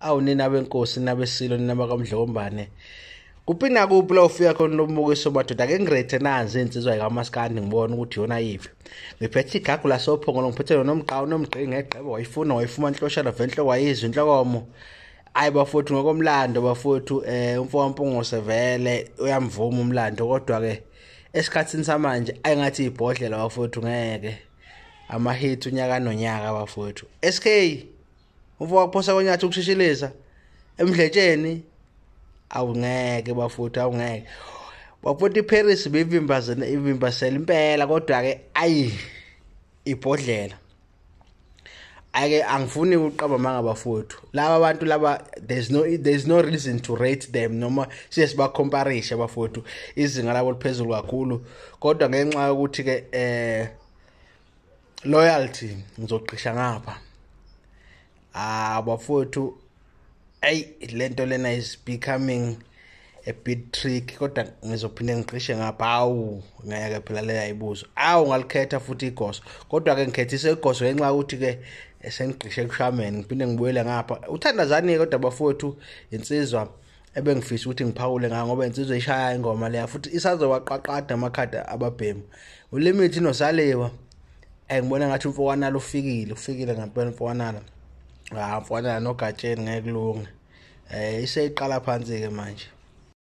Awu nina benkosi nabesilo nina bakaMdlokombane. Kuphi nakuphi la ufika khona lombukiso madoda, ake ngirethe nanzi insizwa yikaMaskandi ngibone ukuthi yona yiphi. Ngiphethe igagu lasophongolo, ngiphethe nomqawu nomgqi ngegqebo wayifuna wayifuma inhloshana venhloko wayizwa inhlokomo. Ayi bafowethu, ngokomlando bafowethu, umfowethu Mpungose vele uyamvuma umlando, kodwa ke esikhathini samanje ayingathi ibhodlela bafowethu, ngeke amahit unyaka nonyaka bafowethu. SK umfowethu phosa konyathi ukushishiliza emdletsheni, awungeke bafowethu, awungeke bafowethu. iParis bevimbazene ivimbasela impela, kodwa ke ayi ibhodlela ake angifuni ukuqamba manga bafowethu. Laba bantu laba there's no reason to rate them noma siye sibacomparishe bafowethu, izinga labo liphezulu kakhulu, kodwa ngenxa yokuthi ke loyalty ngizogqisha ngapha. Ah bafowethu, ay lento lena is becoming a bit tricky, kodwa ngizophinde ngigqishe ngapha. Hawu ngeke phela le ayibuzo, awu ngalikhetha futhi igoso, kodwa ke ngikhethise igoso ngenxa yokuthi ke sengigqishe kushameni, ngiphinde ngibuyele ngapha. Uthandazani kodwa bafowethu, insizwa ebengifisa ukuthi ngiphawule ngayo ngoba insizwa ishaya ingoma leya futhi isazowaqaqada amakhadi ababhemu ulimit nosaliwa. Ngibona ngathi umfokanala ufikile, ufikile ngempela umfokanala. Ah, mfokanala nogatsheni ngeke kulunge, iseyiqala phansi ke manje.